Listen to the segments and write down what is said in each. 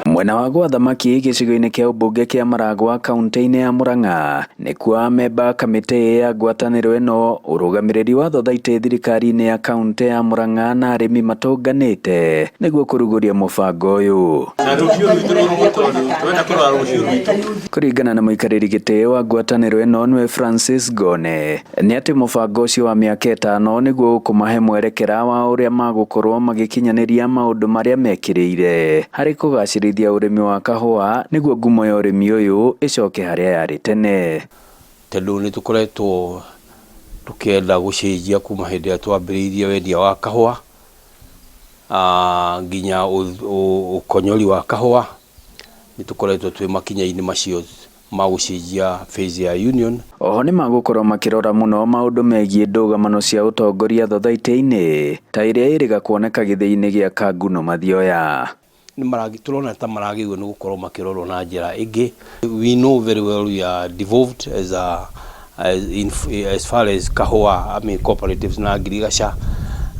Mwena wa gwa thamaki gĩcigo-inĩ kĩa ũmbunge kĩa Maragwa kaunti-inĩ ya Murang'a nĩkuo amemba a kamĩtĩ ya ngwatanĩro ĩno ũrũgamĩrĩri wa thothaitĩ thirikari-inĩ ya kaunti ya Murang'a na arĩmi matũnganĩte nĩguo kũrugũria mũbango ũyũ. Kũringana na mũikarĩri gĩtĩ wa ngwatanĩro ĩno nĩwe Francis Ngone nĩ atĩ mũbango ũcio wa mĩaka ĩtano nĩguo ũkũmahe mwerekera wa ũrĩa magũkorwo magĩkinyanĩria maũndũ marĩa mekĩrĩire harĩ kũgacĩrithia ũrĩmi wa kahũa nĩguo ngumo ya ũrĩmi ũyũ ĩcoke harĩa yarĩ tene. Tondũ nĩ tũkoretwo tũkĩenda gũcenjia kuma hĩndĩ ĩrĩa twambĩrĩirie wendia wa kahũa nginya ũkonyori wa kahũa, nĩ tũkoretwo twĩ makinya-inĩ macio ma gũcenjia phase ya union. Oho nĩ magũkorwo makĩrora mũno maũndũ megiĩ ndũgamano cia ũtongoria thothaitĩ-inĩ ta ĩrĩa ĩrĩga kuoneka gĩthĩi-inĩ gĩa Kanguno Mathioya. Nĩ tũrona ta maragĩrĩirwo nĩ gũkorwo makĩrorwo na njĩra ĩngĩ. We know very well we are devolved as a as, in, as far as kahũa, I mean, cooperatives na ngirigaca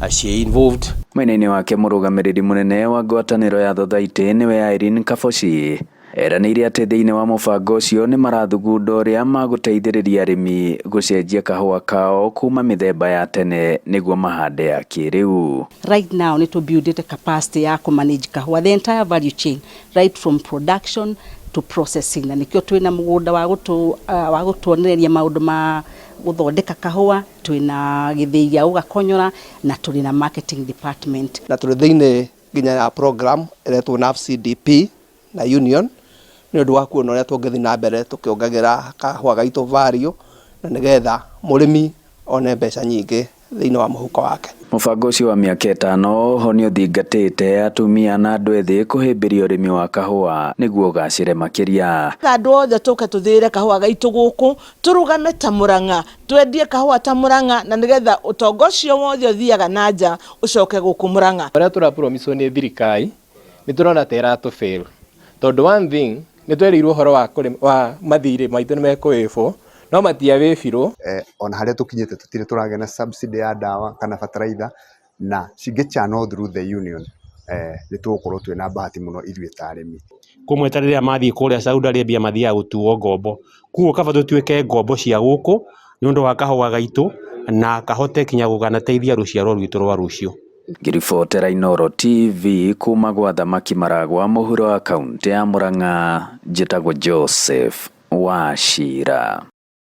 ciĩ involved. Mwena-inĩ wake mũrũgamĩrĩri mũnene wa ngwatanĩro ya thothaitĩ nĩwe Irene Kaboci eranĩire atĩ thĩinĩ wa mũbango ũcio nĩ marathugunda ũrĩa magũteithĩrĩria arĩmi gũcenjia kahũa kao kuma mĩthemba ya tene nĩguo mahande ya kĩrĩu. Right now nĩ tũ capacity ya kũ manage kahũa, the entire value chain, right from production to processing, na nĩkĩo twĩna mũgũnda wa gũtũ wa gũtuonereria maũndũ ma gũthondeka kahũa, twĩna gĩthĩi gĩa gũgakonyora na tũrĩ na marketing department. Na tũrĩ thĩinĩ nginya ya program ĩretwo NAFCDP na union nĩ ũndũ wa kuona ũrĩa tũngĩthiĩ na mbere tũkĩongagĩra kahũa gaitũ value na nĩgetha mũrĩmi one mbeca nyingĩ thĩinĩ wa mũhuko wake. Mũbango ũcio wa mĩaka ĩtano oho nĩ ũthingatĩte atumia na andũ ethĩ kũhĩmbĩria ũrĩmi wa kahũa nĩguo ũgacĩre makĩria. Andũ othe tũke tũthĩre kahũa gaitũ gũkũ, tũrũgame ta Mũrang'a, twendie kahũa ta Mũrang'a, na nĩgetha ũtonga ũcio wothe ũthiaga na nja ũcoke gũkũ Mũrang'a. Ũrĩa tũrapromiswo nĩ thirikari nĩ tũrona ta ĩratũ fail, tondũ one thing nĩ twerirwo ũhoro wa wa mathirĩ maitũ nĩ mekũwĩbwo no matiawĩbirwo. Ona harĩa tũkinyĩte tũtirĩ tũragĩa na subsidy ya ndawa kana bataraitha na cingĩ channel through the union, nĩ tũgũkorwo twĩna bahati mũno ithuĩ ta arĩmi. Kũmwe ta rĩrĩa mathiĩ kũrĩa Saudi Arabia mathiaga gũtuo ngombo, koguo kaba tũtuĩke ngombo cia gũkũ nĩ ũndũ wa kahũa gaitũ na kahote kinya gũkanateithia rũciaro rwitũ rwa rũciũ. Ngĩribotera Inooro TV kuma gwa thamaki Maragwa mũhuro wa kaunti ya Murang'a, njĩtagwo Joseph Wachira.